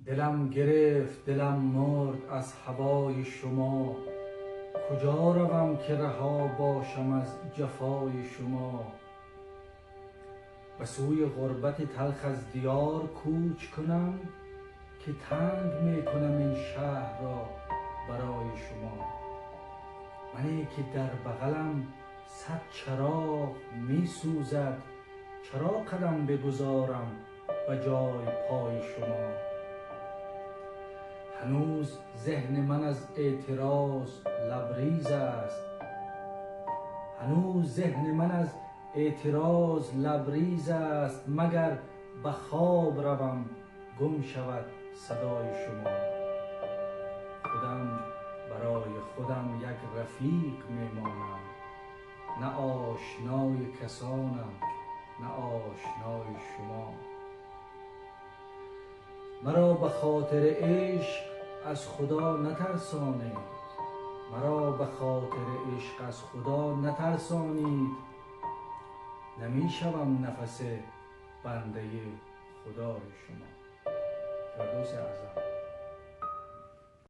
Дилам гирифт, дилам мурд аз ҳавои шумо. Куҷо равам, ки раҳо бошам аз ҷафои шумо? Ба сӯи ғурбати талх аз диёр кӯч кунам, ки танг мекунам ин шаҳрро барои шумо. Мане ки дар бағалам 100 чароғ месӯзад, чаро қадам бигузорам ба ҷои пои шумо? Ҳанӯз зеҳни ман аз эътироз лабриз аст, ҳанӯз зеҳни ман аз эътироз лабриз аст, магар ба хоб равам гум шавад садои шумо. Худам барои худам як рафиқ мемонам, на ошнои касонам, на ошнои шумо. Маро ба хотири ишқ аз Худо натарсонед, маро ба хотири ишқ аз Худо натарсонед, намешавам нафасе бандаи Худои шумо. Фирдавси Аъзам.